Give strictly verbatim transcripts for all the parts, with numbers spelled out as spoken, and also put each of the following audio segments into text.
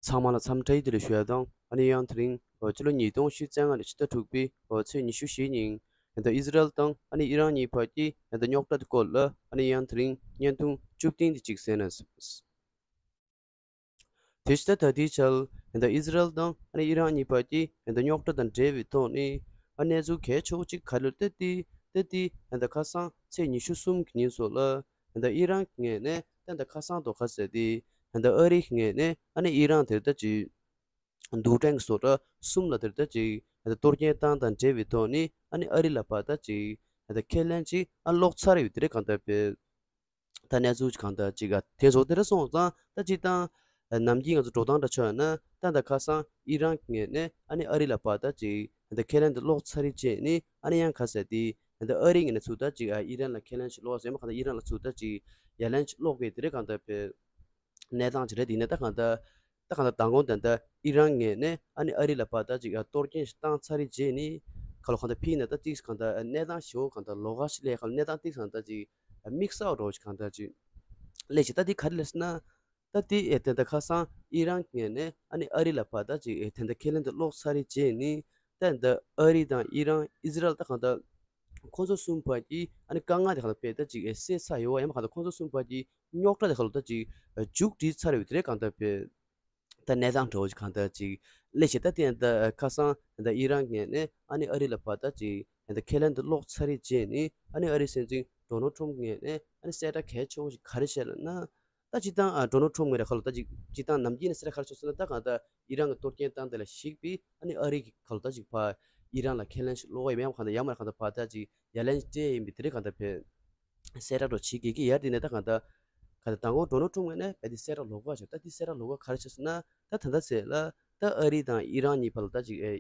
ཚང་མ་ལ་འཚམས་འདྲི་བདེ་ལེགས་ཞུ་ཡ་དང་། ཨ་ནི་ཡང་དེ་རིང་ཕྱི་ལོ་ཉིས་སྟོང་ཉི་ཤུ་རྩ་ལྔ་ནི་ཕྱི་ཟླ་དྲུག་པའི་ཚེས་ཉི་ཤུ་བཞི་ཉིན་ད་ཨི་ཟི་རལ་དང་ཨ་ནི་ཨི་རན་གཉིས་བར་གྱི་ད་རྙོག་དྲ་དེ་སྐོར་ལ་ཨ་ནི་ཡང་དེ་རིང་བརྙན་ཐུང་བཅུ་བདུན་དེ་གཅིག་གསན་ན། དེ་བཞིན་ད་ལྟའི་ཆར་ད་ཨི་ཟི་རལ་དང་ཨ་ནི་ཨི་རན་གཉིས་བར་གྱི་ད་རྙོག་དྲ་དང་འབྲེལ་བའི་ཐོག་ནས་ཨ་གནས་ཚུལ་གལ་ཆེ་བོ་གཅིག་ག་རེ་ལབ་ད་དེ་ད་དེ་ད་ཁ་སང་ཚེས་ཉི་ཤུ་གསུམ་གྱི་ཉིན་སོགས་ལ་ད་ཨི་རན་གྱི་ངོས་ནས་ད་ད་ཁ་སང་དོ་ཁ་ཟེར་དེ་ད་ཨ་རི་གི་ངོས་ནས་ཨ་ནི་ཨི་རན་དེར་ད་ཅིག་རྡུལ་ཕྲན་གྱི་བཟོ་གྲྭ་གསུམ་ལ་དེར་ད་ཅིག་ད་གཏོར་སྐྱོན་བཏང་དང་འབྲེལ་བའི་ཐོག་ནས་ཨ་ནི་ཨ་རི་ལ་ཕར་ད་ཅིག་ད་ཁས་ལེན་ཅིག་ཨ་སློག་ཚར་ཡོད་དེ་རེད། གང་ལྟར་བས། ད་གནས་ཚུལ་གང་ལྟར་ཅིག་ཨ་དེ་ཚོ་དེ་འདྲ་སོང་ཙང་ད་ཅིག་ད་ནམ་རྒྱུན་ང་ཚོ་འགྲོ་སྟངས་འདྲ་ཆགས་ན་ད་ད་ཁ་སང་ཨི་རན་གྱི་ངོས་ནས་ཨ་ནི་ཨ་རི་ལ་ཕར་ད་ཅིག་ད་ཁས་ལེན་དེ་སློག་ཚར་རེད་བྱས་ནས་ཨ་ནི་ཡང་ཁ་ཟེར་དེ་ད་ཨ་རི་ངོས་ནས་ཚུར་ད་ཅིག་ཨ་ཨི་རན་ལ་ཁས་ལེན་ཞིག་སློག་ཟེར་མ་གང་ལྟར་ཨི་རན་ལ་ཚུར་ད་ཅིག་ཡ་ལན་ཞིག་སློག་གི་དེ་རེད། གང་ལྟར་བས། གནས་སྟངས་ཅིག་རེད། དེ་ནས་ད་གང་ལྟར་ད་གང་ལྟར་མདང་དགོང་ད་ལྟ་ཨི་རན་ངོས་ནས་ཨ་ནི་ཨ་རི་ལ་ཕར་ད་ཅིག་ཨ་གཏོར་སྐྱོན་ཞིག་བཏང་ཚར་རེད་བྱས་ནས་ཁ་ལོ་གང་ལྟར་ཕྱིན་ནས་ད་ཏིག་གང་ལྟར་གནས་སྟངས་ཞེ་པོ་གང་ལྟར་ལོགས་ཀ་ཞིག་སླེབས། ཁ་ལོ་གནས་སྟངས་ཏིག་གང་ལྟར་ཅིག་དམིགས་བསལ་འདྲ་བོ་ཞིག་གང་ལྟར་ཅིག་སླེབས་ཤག་ད་དེ་ག་རེ་ལབ་ཟེར་ན། ད་དེ་ཨེ་དེ་ད་ཁ་སང་ཨི་རན་ངོས་ནས་ཨ་ནི་ཨ་རི་ལ་ཕར་ད་ཅིག་ཨེ་དེ་ད་ཁས་ལེན་དེ་སློག་ཚར་རེད་བྱས་ནས་ད་ད་ཨ་རི་དང་ཨི་རན་ཨི་ཟི་རལ་ད་གང་ལྟར་ཁོང་ཚོ་གསུམ་བར་གྱི་ཨ་ནི་དཀའ་ངལ་དེ་གང་ལྟར་བས་ད་ཅིག་ཨེ་སེལ་ཚར་ཡོད་པ། ཡང་མ་གང་ལྟར་ཁོང་ཚོ་གསུམ་བར་གྱི་རྙོག་དྲ་དེ་གང་ལྟར་ད་ཅིག་ཨེ་མཇུག་སྒྲིལ་ཚར་ཡོད་དེ་རེད། གང་ལྟར་བས། ད་གནས་སྟངས་འདྲ་བོ་ཞིག་གང་ལྟར་ཅིག་སླེབས་ཤག་ད་དེ་ད་ཁ་སང་ད་ཨི་རན་ངོས་ནས་ཨ་ནི་ཨ་རི་ལ་ཕར་ད་ཅིག་ད་ཁས་ལེན་དེ་སློག་ཚར་རེད་བྱས་ནས་ཨ་ནི་ཨ་རིའི་སྲིད་འཛིན་ཌོ་ནལ་ཊམ་ངོས་ནས་ཨ་ནི་གསལ་བསྒྲགས་གལ་ཆེ་བོ་ཞིག་ག་རེ་བྱས་ལབ་ན། ད་སྤྱིར་བཏང་ཨ་ཌོ་ནལ་ཊམ་ངོས་ནས་ཁ་ལོ་ད་ཅིག་སྤྱིར་བཏང་ནམ་རྒྱུན་ནས་གསལ་བསྒྲགས་ག་རེ་བྱས་སོང་ན། ད་གང་ལྟར་ཨི་རན་གྱི་གཏོར་སྐྱོན་བཏང་དེ་ལ་གཞིགས་པའི་ཨ་ནི་ཨ་རི་གི་ཁ་ལོ་ད་ཅིག་ཕར་ཨི་རན་ལ་ཁས་ལེན་ཞིག་སློག་ཡ་མེད་པ། གང་ལྟར་ཡང་མ་གང་ལྟར་ཕར་ད་ཅིག་ཡ་ལན་སྤྲད་ཡིན་པའི་དེ་རིགས་གང་ལྟར་བས། གསལ་བསྒྲགས་འདྲ་བོ་བྱེད་དགོས་ཀྱི་ཡོད་དེ་ནས་ད་གང་ལྟར་གང་ལྟར་མདང་དགོང་ཌོ་ནལ་ཊམ་ངོས་ནས་རྦད་དེ་གསལ་བསྒྲགས་ལོགས་ཀ་བྱས། ད་དེ་གསལ་བསྒྲགས་ལོགས་ཀ་ག་རེ་བྱས་སོང་ན། ད་ད་ལྟ་ཚེ་ལ་ད་ཨ་རི་དང་ཨི་རན་གཉིས་བར་ལ་ད་ཅིག་ཨེ་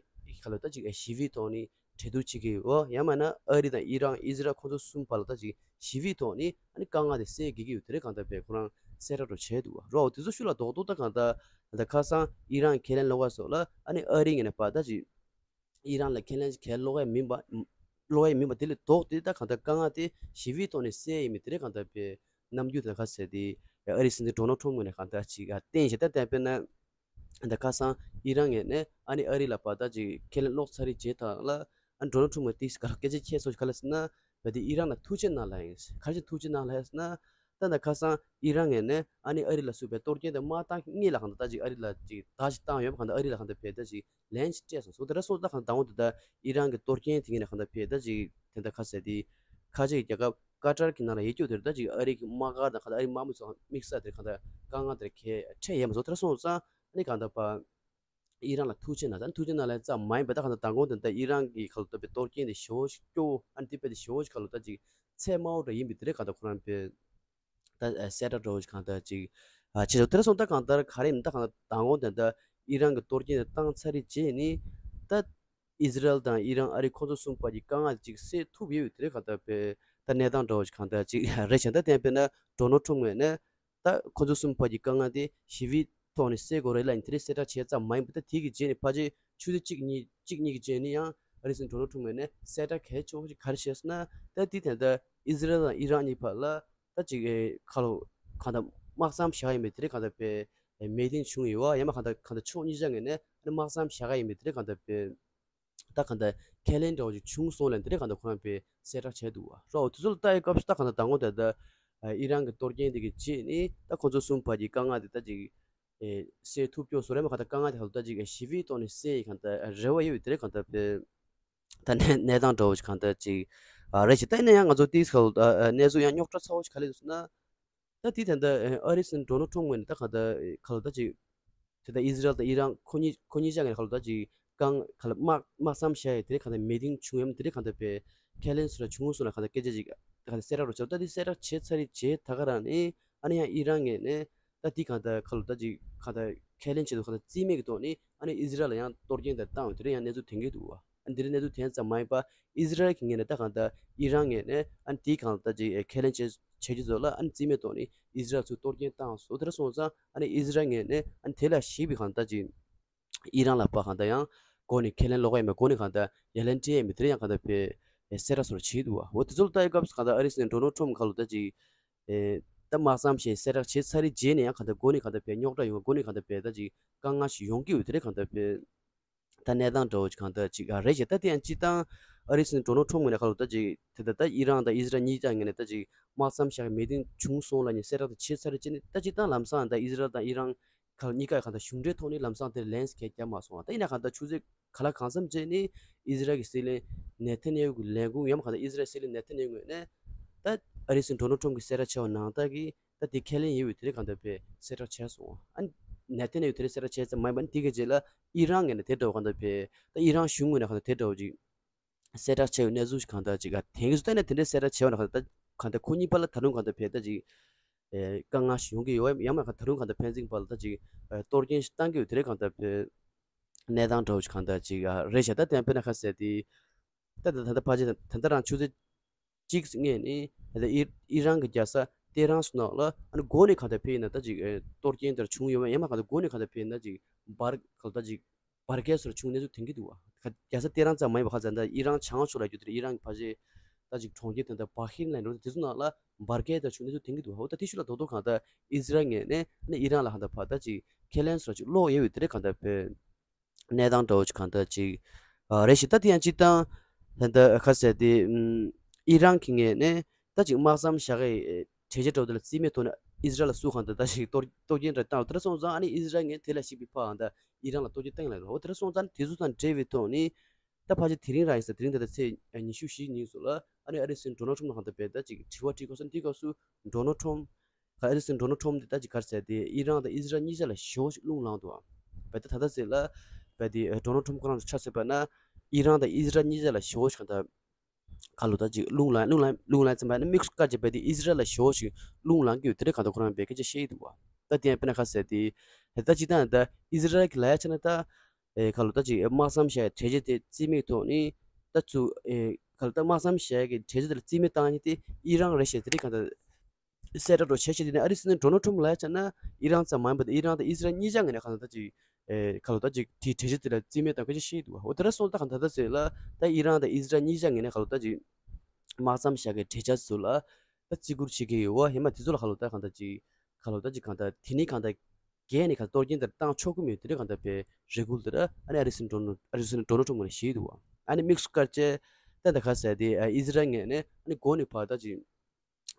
ཁ་ལོ་ད་ཅིག་ཨེ་ཞི་བའི་ཐོག་ནས་གྲོས་བསྡུར་བྱེད་ཀྱི་ཡོད། ཡང་མིན་ན་ཨ་རི་དང་ཨི་རན་ཨི་ཟི་རལ་ཁོང་ཚོ་གསུམ་བར་ལ་ད་ཅིག་ཞི་བའི་ཐོག་ནས་ཨ་ནི་དཀའ་ངལ་དེ་སེལ་དགོས་ཀྱི་ཡོད་དེ་རེད། གང་ལྟར་བས་ཁོ་རང་གསལ་བསྒྲགས་འདྲ་བོ་བྱས་འདུག་བ། རོ་དེ་ཚོ་ཤུགས་ལ་རྡོག་རྡོག་ད་གང་ལྟར་ད་ཁ་སང་ཨི་རན་ཁས་ལེན་ལོགས་ཀ་སོགས་ལ་ཨ་ནི་ཨ་རི་ངོས་ནས་ཕར་ད་ཅིག་ཨི་རན་ལ་ཁས་ལེན་གལ་སློག་ཡ་མིན་པ། སློག་ཡ་མིན་པ་དེ་ལས་ལྡོག་སྟེ་ད་གང་ལྟར་དཀའ་ངལ་དེ་ཞི་བའི་ཐོག་ནས་སེལ་ཡ་ཡིན་མིན་དེ་རེད། གང་ལྟར་བས་རྣམ་འགྱུར་དེ་ག་ཟེར་དེ་ཨ་རིའི་སྲིད་འཛིན་ཌོ་ནལ་ཊམ་ངོས་ནས་གང་ལྟར་ཅིག་ཨ་བསྟན་བྱས། ད་བསྟན་དཔེར་ན་ད་ཁ་སང་ཨི་རན་ངོས་ནས་ཨ་ནི་ཨ་རི་ལ་ཕར་ད་ཅིག་ཁས་ལེན་སློག་ཚར་རེད་བྱས་ཐང་ལ། ཨ་ཌོ་ནལ་ཊམ་ངོས་ཏིག་ག་རེ་སྐད་ཆ་བཤད་སོང་ག་ལབ་ཟེར་ན། བས་དེ་ཨི་རན་ལ་ཐུགས་རྗེ་གནང་ལབ་ཡིན། ག་རེ་བྱས་ཐུགས་རྗེ་གནང་ལབ་ཟེར་ན། ད་ད་ཁ་སང་ཨི་རན་ངོས་ནས་ཨ་ནི་ཨ་རི་ལ་སུ་བས་གཏོར་སྐྱོན་དེ་མ་བཏང་སྔོན་ལ་གང་ལྟར་ད་ཅིག་ཨ་རི་ལ་ཅིག་བརྡ་ཞིག་བཏང་ཡོད་པ། གང་ལྟར་ཨ་རི་ལ་གང་ལྟར་བས་ད་ཅིག་ལན་ཞིག་སྤྲད་སོང་། སོང་དེ་འདྲ་སོང་ཙང་གང་ལྟར་མདང་དགོང་དེ་ད་ཨི་རན་གྱི་གཏོར་སྐྱོན་དེ་ངོས་ནས་གང་ལྟར་བས་ད་ཅིག་དེ་འདྲ་ག་ཟེར་དེ་ཁ་ཆེ་གི་རྒྱལ་ཁབ་ཀ་ཏར་གྱི་ནང་ལ་ཡོད་རྒྱུ་དེར་ད་ཅིག་ཨ་རི་གི་དམག་སྒར་དང་གང་ལྟར་ཨ་རི་དམག་མི་ཚོ་དམིགས་བསལ་དེར་གང་ལྟར་དཀའ་ངལ་དེར་འཕྲད་ཡོད་མ་སོང་། དེ་འདྲ་སོང་ཙང་ཨ་ནི་གང་ལྟར་ཕར་ཨི་རན་ལ་ཐུགས་རྗེ་གནང་། ད་ཐུགས་རྗེ་གནང་ལབ་ཙམ་མ་ཡིན་པ་ད་གང་ལྟར་མདང་དགོང་དེ་ད་ཨི་རན་གྱི་ཁ་ལོ་ད་བས་གཏོར་སྐྱོན་དེ་ཞེ་པོ་ཞིག་སྐྱོ་བོ། ཨ་ནི་དེ་བས་དེ་ཞེ་པོ་ཞིག་ཁ་ལོ་ད་ཅིག་ཚད་དམའ་བོ་འདྲ་ཡིན་པའི་དེ་རེད། གང་ལྟར་ཁོ་རང་བས་ད་གསལ་བསྒྲགས་འདྲ་བོ་ཞིག་གང་ལྟར་ཅིག་ཨ་བྱས་སོང་། དེ་འདྲ་སོང་ཙང་ད་གང་ལྟར་ག་རེ་ཡིན་ད་གང་ལྟར་མདང་དགོང་དེ་ད་ཨི་རན་གྱི་གཏོར་སྐྱོན་དེ་བཏང་ཚར་རེད་བྱས་ནས་ད་ཨི་ཟི་རལ་དང་ཨི་རན་ཨ་རི་ཁོང་ཚོ་གསུམ་བར་གྱི་དཀའ་ངལ་ཅིག་སེལ་ཐུབ་ཡོད་པའི་དེ་རེད། གང་ལྟར་བས་ད་གནས་སྟངས་འདྲ་བོ་ཞིག་གང་ལྟར་ཅིག་རེད་བྱས། ད་བསྟན་དཔེར་ན་ཌོ་ནལ་ཊམ་ངོས་ནས་ད་ཁོ་ཚོ་གསུམ་བར་གྱི་དཀའ་ངལ་དེ་ཞི་བའི་ཐོག་ནས་སེལ་དགོས་རེད་ལབ་ཡིན། དེ་རིང་གསལ་བསྒྲགས་བྱས་ཙམ་མ་ཡིན་པ། ད་དེ་གི་རྗེས་ནས་ཕལ་ཆེར་ཆུ་ཚོད་གཅིག་གཉིས་གཅིག་གཉིས་ཀྱི་རྗེས་ནས་ཡང་ཨ་རིའི་སྲིད་འཛིན་ཌོ་ནལ་ཊམ་ངོས་ནས་གསལ་བསྒྲགས་གལ་ཆེ་བོ་ཞིག་ག་རེ་བྱས་སོང་ན། ད་དེ་ད་ལྟ་ཨི་ཟི་རལ་དང་ཨི་རན་གཉིས་བར་ལ་ད་ཅིག་ཨེ་ཁ་ལོ་གང་ལྟར་དམག་མཚམས་བཞག་ཡིན་པའི་དེ་རིང་གང་ལྟར་བས་མི་ཊིང་བྱུང་ཡོད་པ། ཡང་མ་གང་ལྟར་གང་ལྟར་ཕྱོགས་གཉིས་ཆ་ངོས་ནས་ཨ་ནི་དམག་མཚམས་བཞག་ཡིན་པའི་དེ་རིང་གང་ལྟར་བས། ད་གང་ལྟར་ཁས་ལེན་འདྲ་བོ་ཅིག་བྱུང་སོང་ལབ་དེ་རིང་གང་ལྟར་ཁོ་རང་བས་གསལ་བསྒྲགས་བྱས་འདུག་བ། རོ་དེ་ཚོ་ལ་ལྟ་ཡི་སྐབས་སུ་ད་གང་ལྟར་མདང་དགོང་དེ་ད་ཨི་རན་གྱི་གཏོར་སྐྱོན་དེ་གི་རྗེས་ནས་ད་ཁོ་ཚོ་གསུམ་བར་གྱི་དཀའ་ངལ་དེ་ད་ཅིག་ཨེ་སེལ་ཐུབ་ཀྱོག་སོང་རེད། མ་གང་ལྟར་དཀའ་ངལ་དེ་ཧ་ལོ་ད་ཅིག་ཨེ་ཞི་བའི་ཐོག་ནས་སེལ་ཡི་གང་ལྟར་རེ་བ་ཡོད་པའི་དེ་རིང་གང་ལྟར་བས་ད་གནས་གནས་སྟངས་འདྲ་བོ་ཅིག་གང་ལྟར་ཅིག་ཨ་རེད་ཅིག་ད་ཡིན་ན་ཡང་ང་ཚོ་ཏིས་ཁ་ལོ་ཨ་ཨ་གནས་ཚུལ་ཡང་རྙོག་དྲ་ཚ་བོ་ཅིག་ག་རེ་འདུག་ཟེར་ན། ད་དེ་ད་ལྟ་ཨ་རིའི་སྲིད་འཛིན་ཌོ་ནལ་ཊམ་ངོས་ནས་ད་ག་ད་ག་ལ་ད་ཅིག་དེ་ད་ཨི་ཟི་རལ་དང་ཨི་རན་ཁོ་གཉིས་ཁོ་གཉིས་ཆ་ངོས་ནས་ག་ལ་ད་ཅིག་གང་ག་ལ་དམག་དམག་མཚམས་བཞག་ཡས་དེ་རིང་ག་ད་མི་ཊིང་བྱུང་ཡོད་མ་དེ་རིང་ག་ད་བས་ཁས་ལེན་སུ་ར་བྱུང་སོང་ལ་ག་ད་སྐད་ཆ་ཅིག་ག་ད་གསལ་བསྒྲགས་རོ་བྱས། ད་དེ་གསལ་བསྒྲགས་བྱས་ཚར་རེད་བྱས་ད་ག་རང་ནས་ཨ་ནི་ཡང་ཨི་རན་ངོས་ནས་ད་དེ་ག་ད་ག་ལ་ད་ཅིག་ག་ད་ཁས་ལེན་བྱས་འདུག་ག་ད་རྩིས་མེད་ཀྱི་ཐོག་ནས་ཨ་ནི་ཨི་ཟི་རལ་ལ་ཡང་གཏོར་སྐྱོན་དེ་བཏང་ཡོད་དེ་རིང་ཡང་གནས་ཚུལ་ཐོན་གྱི་འདུག་བ། ཨ་འདི་རིང་གནས་ཚུལ་དེ་ཙམ་མ་ཡིན་པ་ཨི་ཟི་རལ་གྱི་ངོས་ནས་ད་གང་ལྟར་ཨི་རན་ངོས་ནས་ཨ་འདི་གང་ལྟར་ཅིག་ཨེ་ཁས་ལེན་བྱེད་བྱེད་རྒྱུ་ཚོ་ལ་ཨ་ནི་རྩིས་མེད་ཐོག་ནས་ཨི་ཟི་རལ་ཚུར་གཏོར་སྐྱོན་བཏང་སོང་། དེ་འདྲ་སོང་ཙང་ཨ་ནི་ཨི་ཟི་རལ་ངོས་ནས་ཨ་ནི་དེ་ལ་གཞིགས་པའི་གང་ལྟར་ཅིག་ཨི་རན་ལ་ཕར་གང་ལྟར་ཡང་སྒོ་ནས་ཁས་ལེན་ལོག་ག་ཡིན་པའི་སྒོ་ནས་གང་ལྟར་ཡ་ལན་སྤྲད་ཡིན་པའི་དེ་རིང་ཡང་གང་ལྟར་བས་ཨེ་གསལ་བསྒྲགས་སོགས་བྱས་འདུག་བ། འོ་དེ་ཚོ་ལ་ལྟ་ཡི་སྐབས་སུ་གང་ལྟར་ཨ་རིའི་སྲིད་འཛིན་ཌོ་ནལ་ཊམ་ག་ལ་ལྟ་ཅིག་ཨེ་ ད་དམག་མཚམས་ཤིག་གསལ་བསྒྲགས་བྱས་ཚར་རེད་རྗེས་ནས་ཡང་གང་ལྟར་འགོ་ནས་གང་ལྟར་བས་རྙོག་དྲ་ཡོང་བ། འགོ་ནས་གང་ལྟར་བས་ད་ཅིག་དཀའ་ངལ་ཞིག་ཡོང་གི་ཡོད་དེ་རེད། གང་ལྟར་བས་ད་གནས་སྟངས་འདྲ་བོ་ཅིག་གང་ལྟར་ཅིག་ཨ་རེད་ཤག་ད་དེ་ཡང་སྤྱིར་བཏང་ཨ་རི་སྲིད་འཛིན་ཌོ་ནལ་ཊམ་ངོས་ནས་ག་ལོ་ད་ཅིག་དེ་ད་ད་ཨི་རན་དང་ཨི་ཟི་རལ་གཉིས་ཀ་ངོས་ནས་ད་ཅིག་དམག་མཚམས་བཞག་མི་དེ་བྱུང་སོང་ལབ་ནས་གསལ་བསྒྲགས་དེ་བྱས་ཚར་རེད་ཅེ་ནས། ད་སྤྱིར་བཏང་ལམ་སང་ད་ཨི་ཟི་རལ་དང་ཨི་རན་ག་གཉིས་ཀ་གང་ལྟར་གཞུང་འབྲེལ་ཐོག་ནས་ལམ་སང་དེ་ལན་སྐད་རྒྱབ་མ་སོང་བ། ད་ཡིན་ན་གང་ལྟར་ཆུ་ཚོད་ག་ལ་གང་འཚམ་རྗེས་ནས་ཨི་ཟི་རལ་གྱི་སྲིད་བློན་ནེ་ཐན་ཡ་ཧུ་གི་ལས་ཁུངས་ཡང་མ་གང་ལྟར་ཨི་ཟི་རལ་སྲིད་བློན་ནེ་ཐན་ཡ་ཧུ་ངོས་ནས་ད་ཨ་རི་སྲིད་འཛིན་ཌོ་ནལ་ཊམ་གྱིས་གསལ་བསྒྲགས་བྱས་པ་ནང་ལྟར་གྱི་ད་དེ་ཁས་ལེན་ཡོད་པའི་དེ་རིང་གང་ལྟར་བས་གསལ་བསྒྲགས་བྱས་སོང་། ཨ་ནི་ནེ་ཐན་ཡ་ཧུ་དེ་རིང་གསལ་བསྒྲགས་བྱས་ཙམ་མ་ཡིན་པར་དེ་གའི་རྗེས་ལ་ཨི་རན་ངོས་ནས་དེ་འདྲ་བོ་གང་ལྟར་བས་ད་ཨི་རན་གཞུང་ངོས་ནས་གང་ལྟར་དེ་འདྲ་བོ་ཅིག་གསལ་བསྒྲགས་བྱས་ཡོད་གནས་ཚུལ་ཞིག་གང་ལྟར་ཅིག་ཨ་དེང་གི་སུ་ད་ནས་དེ་འདྲའི་གསལ་བསྒྲགས་བྱས་པ་ན་གང་ལྟར་གང་ལྟར་ཁོ་གཉིས་བར་ལ་ད་རུང་གང་ལྟར་བས་ད་ཅིག་ཨེ་དཀའ་ངལ་ཞིག་ཡོང་གི་ཡོད། ཡང་མ་གང་ད་རུང་གང་ལྟར་ཕན་ཚུན་བར་ལ་ད་ཅིག་ཨེ་གཏོར་སྐྱོན་ཞིག་བཏང་གི་ཡོད་དེ་རིང་གང་ལྟར་བས་གནས་སྟངས་འདྲ་བོ་ཞིག་གང་ལྟར་ཅིག་ཨ་རེད་ཤག་ད་དེ་དཔེར་ན་ཁ་གསལ་དེ་ད་ད་ད་ད་ཕལ་ཆེར་ད་ད་རང་ཆུ་ཚོད་གཅིག་སྔོན་ནས་ད་ཨི་ཨི་རན་གྱི་རྒྱལ་ས་ཏེ་རན་སུ་ནང་ལ་ཨ་ནི་འགོ་ནས་གང་ལྟར་ཕེབས་ཡིན་ན་ད་ཅིག་ཨེ་གཏོར་སྐྱོན་དེར་བྱུང་ཡོད་མ། ཡང་མ་གང་ལྟར་འགོ་ནས་གང་ལྟར་ཕེབས་ཡིན་ན་ཅིག་འབར་གང་ལྟར་ཅིག་འབར་གས་སོགས་བྱུང་གནས་ཚུལ་ཐོན་གྱི་འདུག་བ། རྒྱལ་ས་ཏེ་རན་ཙམ་མ་ཡིན་པ་ཁ་ཚ་ད་ཨི་རན་བྱང་ཕྱོགས་ལ་རྒྱུ་དེར་ཨི་རན་གྱི་ཕལ་ཆེར་ད་ཅིག་གྲོང་ཁྱེར་དེ་འདྲ་བྷ་ཧིན་ལ་འགྲོ་དེ་ཚོ་ནང་ལ་འབར་གས་དང་བྱུང་གནས་ཚུལ་ཐོན་གྱི་འདུག་བ། འོ་ད་དེ་ཤུལ་ལ་རྡོག་རྡོག་གང་ལྟར་ཨི་ཟི་རལ་ངོས་ནས་ཨི་རན་ལ་གང་ལྟར་ཕར་ད་ཅིག་ཁས་ལེན་སོགས་ཅིག་སློག་ཡོད་པའི་དེ་རེད། གང་ལྟར་བས་གནས་སྟངས་འདྲ་བོ་ཅིག་གང་ལྟར་ཅིག་ཨ་རེད་ཤག་ད་དེ་ཡང་སྤྱིར་བཏང་ད་ལྟ་ཁ་གསལ་དེ་ཨམ་ཨི་རན་གྱི་ངོས་ནས་ད་ཅིག་དམག་མཚམས་བཞག་གི་གྲོས་ཆོད་འདྲ་བོ་དེ་ལ་རྩིས་མེད་ཐོག་ནས་ཨི་ཟི་རལ་ལ་སུ་གང་ལྟར་ད་ཅིག་གཏོར་གཏོར་སྐྱོན་འདྲ་བཏང་། དེ་འདྲ་སོང་ཙང་ཨ་ནི་ཨི་ཟི་རལ་ངོས་དེ་ལ་གཞིགས་པའི་ཕར་གང་ལྟར་ཨི་རན་ལ་གཏོར་སྐྱོན་བཏང་ཡོད་ལ། འོ་དེ་འདྲ་སོང་ཙང་དེ་ཚོ་དང་འབྲེལ་བའི་ཐོག་ནས་ད་ཕལ་ཆེར་དེ་རིང་རང་ཡིན་ས་དེ་རིང་ད་ལྟ་ཚེས་ཉི་ཤུ་བཞི་ཉིན་སོགས་ལ་ཨ་ནི་ཨ་རི་སྲིད་འཛིན་ཌོ་ནལ་ཊམ་ལ་གང་ལྟར་བས་ད་ཅིག་དྲི་བ་དྲིས་སྐབས་སུ་འདི་སྐབས་སུ་ཌོ་ནལ་ཊམ་ཨ་རི་སྲིད་འཛིན་ཌོ་ནལ་ཊམ་འདི་ད་ཅིག་ག་རེ་ཟེར་དེ་ཨི་རན་དང་ཨི་ཟི་རལ་གཉིས་ཆ་ལ་ཞེ་པོ་ཅིག་རླུང་ལངས་འདུག་ཨ། བས་ད་ད་ལྟ་ཟེར་ལ་བས་དེ་ཌོ་ནལ་ཊམ་ཁོ་རང་ཚོ་ཆ་བཞག་པ་ན་ཨི་རན་དང་ཨི་ཟི་རལ་གཉིས་ཆ་ལ་ཞེ་པོ་ཅིག་གང་ལྟར་ཁ་ལོ་ད་ཅིག་རླུང་ལངས་རླུང་ལངས་རླུང་ལངས་ཙམ་པ་ནི་དམིགས་སུ་བཀར་བྱས་བས་དེ་ཨི་ཟི་རལ་ལ་ཞེ་པོ་ཅིག་རླུང་ལངས་ཀྱི་ཡོད་དེ་རེད། གང་ལྟར་ཁོ་རང་བས་སྐད་ཆ་བཤད་ཀྱི་འདུག་ཨ། ད་དེ་ཡང་དཔེར་ན་ག་རེ་ཟེར་དེ་ད་ཅིག་ད་ད་ཨི་ཟི་རལ་གྱི་ལ་ཡ་ཆ་ན་ད་ཨེ་ཁ་ལོ་ད་ཅིག་དམག་མཚམས་བཞག་གྲོས་ཆོད་དེ་རྩིས་མེད་ཐོག་ནས་ད་ཚུ་ཨེ་ཁ་ལོ་ད་དམག་མཚམས་བཞག་གི་གྲོས་ཆོད་དེ་ལ་རྩིས་མེད་བཏང་མཁན་དེ་ཨི་རན་རེད་ཤག་དེ་རིང་གང་ལྟར་གསལ་བསྒྲགས་འདྲ་བོ་བྱས་བྱས། དེ་ནས་ཨ་རི་སྲིད་འཛིན་ཌོ་ནལ་ཊམ་ལ་ཡ་ཆ་ན་ཨི་རན་ཙམ་མ་ཡིན་པ་དེ་ཨི་རན་དང་ཨི་ཟི་རལ་གཉིས་ཆ་ངོས་ནས་གང་ལྟར་ད་ཅིག་ཨེ་ཁ་ལོ་ད་ཅིག་དེའི་གྲོས་ཆོད་དེ་ལ་རྩིས་མེད་བཏང་སྐད་ཆ་བཤད་འདུག་བ། འོ་དེ་འདྲ་སོང་ཙང་གང་ལྟར་ད་ཟེར་ལ་ད་ཨི་རན་དང་ཨི་ཟི་རལ་གཉིས་ཆ་ངོས་ནས་ཁ་ལོ་ད་ཅིག་དམག་མཚམས་བཞག་གི་གྲོས་འཆར་ཚོ་ལ་ད་བརྩི་བཀུར་བྱེད་ཀྱི་ཡོད་བ། ཡིན་ན་དེ་ཚོ་ལ་ཁ་ལོ་ད་གང་ལྟར་ཅིག་ཁ་ལོ་ད་ཅིག་གང་ལྟར་དེ་ནི་གང་ལྟར་རྒྱས་ནས་གང་ལྟར་གཏོར་སྐྱོན་དེ་བཏང་ཆོག་གི་མེད་དེ་འདྲ་གང་ལྟར་བས་རེ་སྐུལ་དེ་འདྲ་ཨ་ནི་ཨ་རི་སྲིད་འཛིན་ཌོ་ནལ་ཨ་རི་སྲིད་འཛིན་ཌོ་ནལ་ཊམ་ངོས་ནས་བྱས་འདུག་བ། ཨ་ནི་དམིགས་སུ་བཀར་བྱས་ད་ད་ག་རེ་ཟེར་དེ་ཨ་ཨི་ཟི་རལ་ངོས་ནས་ཨ་ནི་འགོ་ནས་ཕར་ད་ཅིག་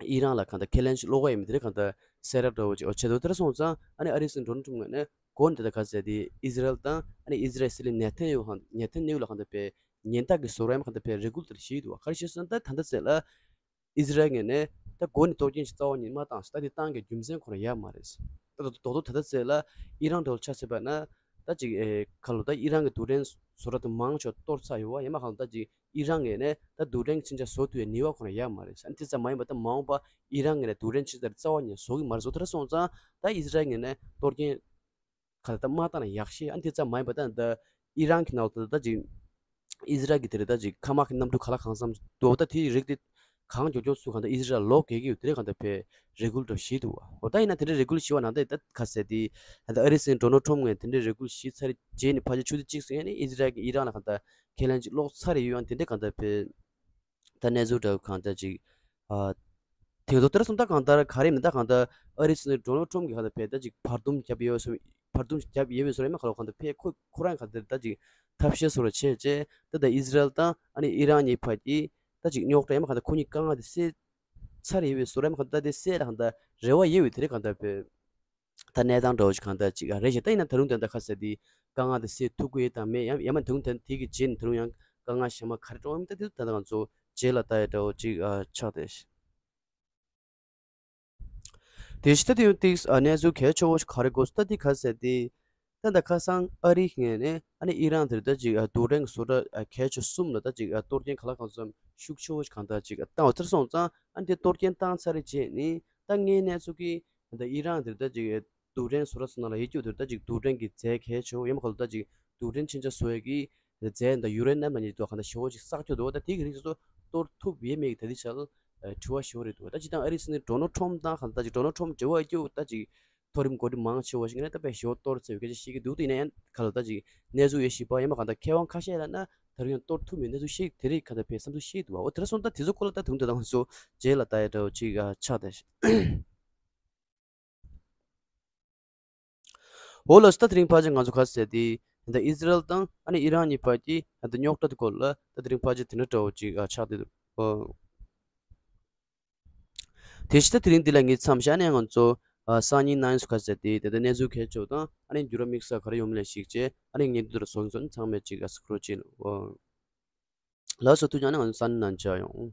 ཨི་རན་ལ་གང་ལྟར་ཁས་ལེན་ཞིག་སློག་གི་ཡོད་མེད་དེ་འདྲ་གང་ལྟར་གསལ་བསྒྲགས་འདྲ་བོ་ཅིག་འོ་བྱས་འདུག་དེ་འདྲ་སོང་ཙང་ཨ་ནི་ཨ་རི་སྲིད་འཛིན་ཌོ་ནལ་ཊམ་ངོས་ནས་འགོ་ནས་ད་ད་ག་རེ་ཟེར་དེ་ཨི་ཟི་རལ་དང་ཨ་ནི་ཨི་ཟི་རལ་སྲིད་བློན་ནེ་ཐན་ཡ་ཧུ་ནེ་ཐན་ཡ་ཧུ་ལ་གང་ལྟར་བས་ཉེན་བརྡ་གི་བཟོ་འདྲ་ཡང་གང་ལྟར་བས་རེ་སྐུལ་དེ་འདྲ་བྱས་འདུག་བ། ག་རེ་བྱས་སོང་ད་ད་ལྟ་ཟེར་ལ་ཨི་ཟི་རལ་ངོས་ནས་ད་འགོ་ནས་གཏོར་སྐྱོན་ཞིག་རྩ་བ་ཉིད་མ་བཏང་ཞིག་ད་དེ་བཏང་གི་རྒྱུ་མཚན་ཁོ་རང་ཡོད་མ་རེད། ད་ད་རྡོག་རྡོག་ད་ལྟ་ཟེར་ལ་ཨི་རན་འདྲ་བོ་ཆ་བཞག་པ་ན་ད་ཅིག་ཨེ་ཁ་ལོ་ད་ཨི་རན་གྱི་རྡུལ་ཕྲན་བཟོ་གྲྭ་དེ་མང་ཆེ་བ་གཏོར་ཚར་ཡོད་བ། ཡང་མ་གང་ལ་ད་ཅིག་ཨི་རན་ངོས་ནས་ད་རྡུལ་ཕྲན་གྱི་མཚོན་ཆ་བཟོ་ཐུབ་པའི་ནུས་པ་ཁོ་རང་ཡོད་མ་རེད། ཨ་ནི་དེ་ཙམ་མ་ཡིན་པ་ད་མ་འོངས་པ་ཨི་རན་ངོས་ནས་རྡུལ་ཕྲན་མཚོན་ཆ་རྩ་བ་ཉིད་བཟོ་གི་མ་རེད། བཟོ་དེ་འདྲ་སོང་ཙང་ད་ཨི་ཟི་རལ་ངོས་ནས་གཏོར་སྐྱོན་ག་ལ་ད་མ་བཏང་ན་ཡག་ཤོས། ཨ་ནི་དེ་ཙམ་མ་ཡིན་པ་ད་ད་ཨི་རན་གྱི་ནང་ལ་ད་ད་ཅིག་ཨི་ཟི་རལ་གྱི་དེ་རེད་ད་ཅིག་མཁའ་དམག་གི་གནམ་གྲུ་ག་ལ་གང་འཚམ་འདུག་ད་དེའི་རིགས་དེ་གང་མགྱོགས་མགྱོགས་སུ་གང་ལྟར་ཨི་ཟི་རལ་ལོག་གེ་གི་ཡོད་དེ་རེད། གང་ལྟར་བས་རེ་སྐུལ་འདྲ་བོ་བྱས་འདུག་བ། འོ་ད་ཡིན་ན་དེ་འདྲའི་རེ་སྐུལ་བྱས་པ་ནང་ད་ད་ག་རེ་ཟེར་དེ་ད་ལྟ་ཨ་རི་སྲིད་འཛིན་ཌོ་ནལ་ཊམ་ངོས་དེ་འདྲའི་རེ་སྐུལ་བྱས་ཚར་རྗེས་ནས་ཕལ་ཆེར་ཆུ་ཚོད་གཅིག་ཙམ་ཡིན་ནའི་ཨི་ཟི་རལ་གྱིས་ཨི་རན་ལ་གང་ལྟར་ཁས་ལེན་ཅིག་སློག་ཚར་ཡོད། ཡང་དེ་འདྲའི་གང་ལྟར་བས་ད་གནས་ཚུལ་འདྲ་བོ་གང་ལྟར་ཅིག་ཨ་དེང་ཐོག་དེར་སོང་ད་གང་ལྟར་ག་རེ་མིན་ད་གང་ལྟར་ཨ་རི་སྲིད་འཛིན་ཌོ་ནལ་ཊམ་གྱིས་གང་ལྟར་བས་ད་ཅིག་བར་འདུམ་བརྒྱབ་ཡོད་སོང་། བར་འདུམ་བརྒྱབ་ཡོད་པའི་བཟོ་འདྲ་མ་གང་ལ་གང་ལྟར་བས་ཁོ་ཁོ་རང་གང་ལྟར་ད་ཅིག་ཐབས་ཤེས་བཟོ་འདྲ་བྱས་རྗེས་ད་ད་ཨི་ཟི་རལ་དང་ཨ་ནི་ཨི་རན་གཉིས་བར་གྱི་ད་ཅིག་རྙོག་དྲ་ཡང་མ་གང་ལྟར་ཁོ་གཉིས་དཀའ་ངལ་དེ་སེལ་ཚར་ཡོད་པའི་བཟོ་འདྲ་མ་གང་ལྟར་དེ་སེལ་ལ་གང་ལྟར་རེ་བ་ཡོད་པའི་དེ་རེད། གང་ལྟར་བས་ད་གནས་སྟངས་འདྲ་བོ་ཞིག་གང་ལྟར་ཅིག་རེད་ཤག་ད་ཡིན་ན་ད་རུང་དེ་འདྲ་ག་རེ་ཟེར་དེ་དཀའ་ངལ་དེ་སེལ་ཐུབ་ཀྱི་ཡོད་དམ་མེད། ཡང་ཡང་མ་ད་རུང་དེ་དེ་གི་རྗེས་ནས་ད་རུང་ཡང་དཀའ་ངལ་གཞན་མ་ག་རེ་འཕྲད་ཡོད་མེད་ད་དེ་ད་ལྟ་ང་ཚོ་རྗེས་ལ་ལྟ་ཡ་འདྲ་བོ་ཅིག་ཨ་ཆགས་བསྡད་ཤག་དེ་བཞིན་ད་དེ་ཡང་ཏིག་ཨ་གནས་ཚུལ་གལ་ཆེ་བོ་ཞིག་ག་རེ་དགོས་སུ་ད་དེ་ག་རེ་ཟེར་དེ། ད་ད་ཁ་སང་ཨ་རིའི་ངོས་ནས་ཨ་ནི་ཨི་རན་དེར་ད་ཅིག་ཨ་རྡུལ་ཕྲན་གྱི་བཟོ་གྲྭ་ཨ་གལ་ཆེ་གསུམ་ལ་ད་ཅིག་ཨ་གཏོར་སྐྱོན་ག་ལ་གང་འཚམ་ཤུགས་ཆེ་བོ་ཞིག་གང་ལྟར་ཅིག་ཨ་བཏང་བ་དེར་སོང་ཙང་ཨ་ནི་དེ་གཏོར་སྐྱོན་བཏང་ཚར་རེ་རྗེས་ནས་ད་ངའི་གནས་ཚུལ་གྱིས་ད་ཨི་རན་དེར་ད་ཅིག་ཨ་རྡུལ་ཕྲན་བཟོ་གྲྭ་ཚོ་ནང་ལ་ཡོད་རྒྱུ་དེར་ད་ཅིག་རྡུལ་ཕྲན་གྱི་རྫས་གལ་ཆེ་བོ་ཡང་མ་གང་ལ་ད་ཅིག་རྡུལ་ཕྲན་མཚོན་ཆ་བཟོ་ཡས་ཀྱི་རྫས་དང་ཡུ་རེ་ནམ་ལ་ཉེ་དུ་གང་ལྟར་ཞེ་བོ་ཅིག་བསགས་ཀྱི་འདུག་ད་དེ་གི་རིགས་སུ་གཏོར་ཐུབ་ཡས་མེད་ཀྱི་ད་དེ་ཆ་ལ་དྲི་བ་ཞེ་བོ་རེད་འདུག་ད་སྤྱིར་བཏང་ཨ་རིའི་སྲིད་འཛིན་ཌོ་ནལ་ཊམ་དང་གང་ལྟར་ཅིག་ཌོ་ནལ་ཊམ་འབྲེལ་བ་ཡོད་རྒྱུ་ད་ཅིག་མཐོ་རིམ་འགོ་ཁྲིད་མང་ཆེ་བ་ཞིག་ནས་ད་དཔེ་ཞེ་བོ་གཏོར་ཚར་བའི་སྐད་ཆ་བཤད་ཀྱི་འདུག་དེ་ཡིན་ན་ཡང་ག་ལ་ད་ཅིག་གནས་ཚུལ་ཡོད་ཞིག་པ་ཡང་མ་གང་ལྟར་མཁས་དབང་ཁ་ཤས་ལ་ན་ད་རུང་ཡང་གཏོར་ཐུབ་མེད་གནས་ཚུལ་ཞིག་དེ་རིགས་གང་ལྟར་བས་བསམ་ཚུལ་བཤད་འདུག་བ། འོ་དེ་འདྲ་སོང་ད་དེ་ཚོ་སྐོར་ལ་ད་དུང་དེ་དང་ཚོ་རྗེས་ལ་ལྟ་ཡ་འདྲ་བོ་ཅིག་ཨ་ཆགས་བསྡད་ཤག་འོ་ལགས་སོ། ད་དེ་རིང་ཕལ་ཆེར་ང་ཚོ་ག་རེ་ཟེར་དེ། ད་ཨི་ཟི་རལ་དང་ཨ་ནི་ཨི་རན་གཉིས་བར་གྱི་ད་རྙོག་དྲ་དེ་སྐོར་ལ་ད་དེ་རིང་ཕལ་ཆེར་དེ་འདྲ་འདྲ་བོ་ཅིག་ཨ་ཆགས་བསྡད་འདུག་ཨོ། དེ་བཞིན་ད་དེ་རིང་འདི་ལ་ངས་མཚམས་བཞག་ནས་ང་ཚོ་ཨ་སང་ཉིན་གནངས་ཉིན་སུ་ག་རེ་ཟེར་དེ་ད་ལྟ་གནས་ཚུལ་གལ་ཆེ་བ་དང་ཨ་ནི་འགྱུར་བ་དམིགས་བསལ་ག་རེ་ཡོང་མིན་ལ་གཞིགས་བྱས་ཨ་ནི་ངས་འདི་ལྟར་སོང་ཙང་ཚང་མས་ཅིག་ཨ་གཟིགས་རོགས་བྱེད། ཨོ་ལགས་སོ། ཐུགས་རྗེ་གནང་། ང་ཚོ་སང་ཉིན་ནང་མཇལ་ཡོང་།